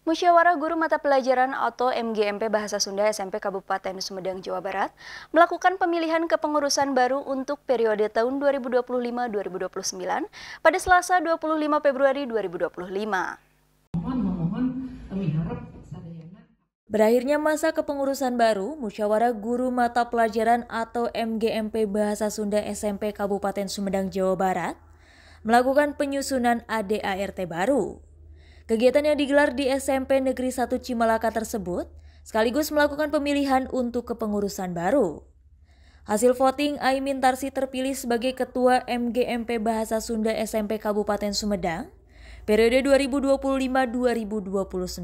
Musyawarah Guru Mata Pelajaran atau MGMP Bahasa Sunda SMP Kabupaten Sumedang, Jawa Barat melakukan pemilihan kepengurusan baru untuk periode tahun 2025-2029 pada Selasa 25 Februari 2025. Berakhirnya masa kepengurusan baru, Musyawarah Guru Mata Pelajaran atau MGMP Bahasa Sunda SMP Kabupaten Sumedang, Jawa Barat melakukan penyusunan ADART baru. Kegiatan yang digelar di SMP Negeri 1 Cimalaka tersebut sekaligus melakukan pemilihan untuk kepengurusan baru. Hasil voting, Aimin Tarsi terpilih sebagai Ketua MGMP Bahasa Sunda SMP Kabupaten Sumedang periode 2025-2029.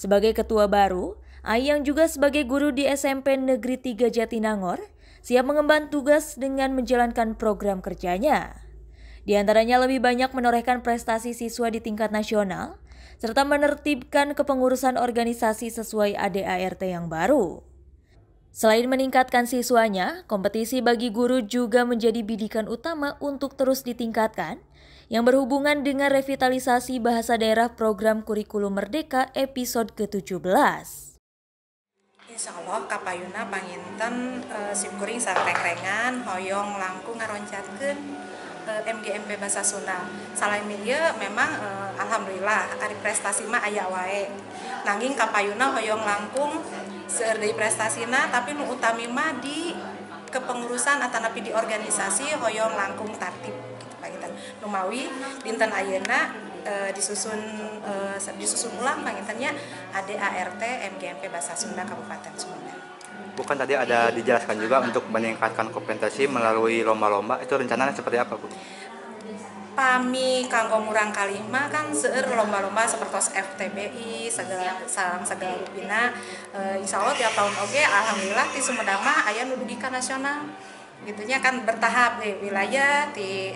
Sebagai ketua baru, Ai yang juga sebagai guru di SMP Negeri 3 Jatinangor siap mengemban tugas dengan menjalankan program kerjanya. Di antaranya lebih banyak menorehkan prestasi siswa di tingkat nasional, serta menertibkan kepengurusan organisasi sesuai ADART yang baru. Selain meningkatkan siswanya, kompetisi bagi guru juga menjadi bidikan utama untuk terus ditingkatkan, yang berhubungan dengan revitalisasi bahasa daerah program Kurikulum Merdeka episode ke-17. Insya Allah kapayuna panginten simkuring sareng-rengan hoyong langkung ngaroncatkeun MGMP Bahasa Sunda. Salain ieu memang alhamdulillah ari prestasi mah aya wae. Nanging kapayuna hoyong langkung seueur deui prestasina, tapi nu utami mah di kepengurusan atanapi di organisasi hoyong langkung tartib gitu panginten. Numawi dinten ayeuna disusun ulang pangintennya ADART MGMP Bahasa Sunda Kabupaten Sumedang. Bukan tadi ada dijelaskan juga untuk meningkatkan kompetensi melalui lomba-lomba, itu rencananya seperti apa, Bu? Pami kanggo murang kalih mah kan seueur lomba-lomba seperti FTBI segala sareng segala rupina, insya Allah tiap tahun oge alhamdulillah di Sumedang mah aya nu dugi ka nasional gitunya kan, bertahap di wilayah, di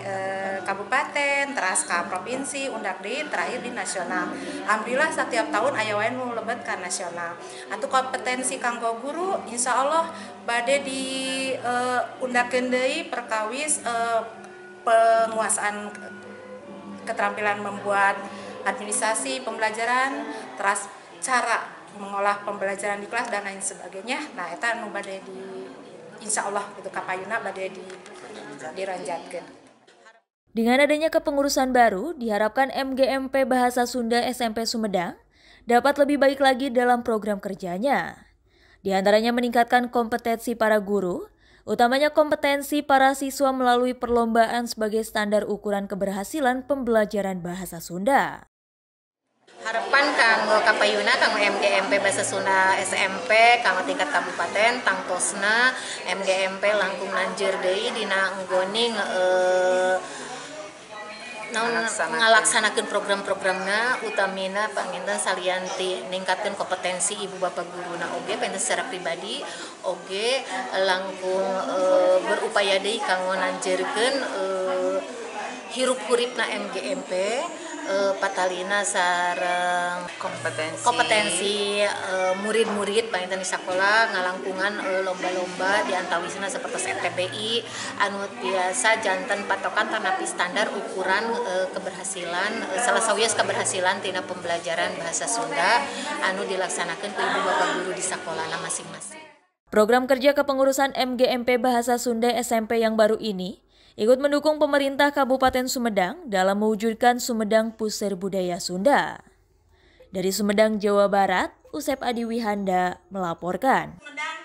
kabupaten, teras ka provinsi, undak di terakhir di nasional. Alhamdulillah setiap tahun aya wae nu lebet ka nasional. Atuh kompetensi kanggo guru insya Allah bade di undakeun deui perkawis penguasaan keterampilan membuat administrasi pembelajaran, teras cara mengolah pembelajaran di kelas dan lain sebagainya. Nah, eta nu bade di insya Allah gitu kapayuna bade di diranjatkeun. Dengan adanya kepengurusan baru, diharapkan MGMP Bahasa Sunda SMP Sumedang dapat lebih baik lagi dalam program kerjanya. Di antaranya meningkatkan kompetensi para guru, utamanya kompetensi para siswa melalui perlombaan sebagai standar ukuran keberhasilan pembelajaran bahasa Sunda. Harapan kanggo kapayuna kanggo MGMP Bahasa Sunda SMP kanggo tingkat kabupaten tangtosna MGMP langkung nanjeur deui dina nggoning ngalaksanakeun program-programna, utamina panginten salian ti ningkatkeun kompetensi ibu bapak guruna oge panginten secara pribadi oge langkung berupaya deui kanggo nanjeurkeun hirup huripna MGMP, patalina sareng kompetensi murid-murid panginten di sakola ngalangkungan lomba-lomba di antawisna seperti FTBI anu biasa janten patokan tanapi standar ukuran keberhasilan, salah sawios keberhasilan tina pembelajaran bahasa Sunda anu dilaksanakeun ku ibu bapak guru di sakolana masing-masing. Program kerja kepengurusan MGMP Bahasa Sunda SMP yang baru ini ikut mendukung pemerintah Kabupaten Sumedang dalam mewujudkan Sumedang Pusir Budaya Sunda. Dari Sumedang, Jawa Barat, Usep Adi Wihanda melaporkan. Sumedang,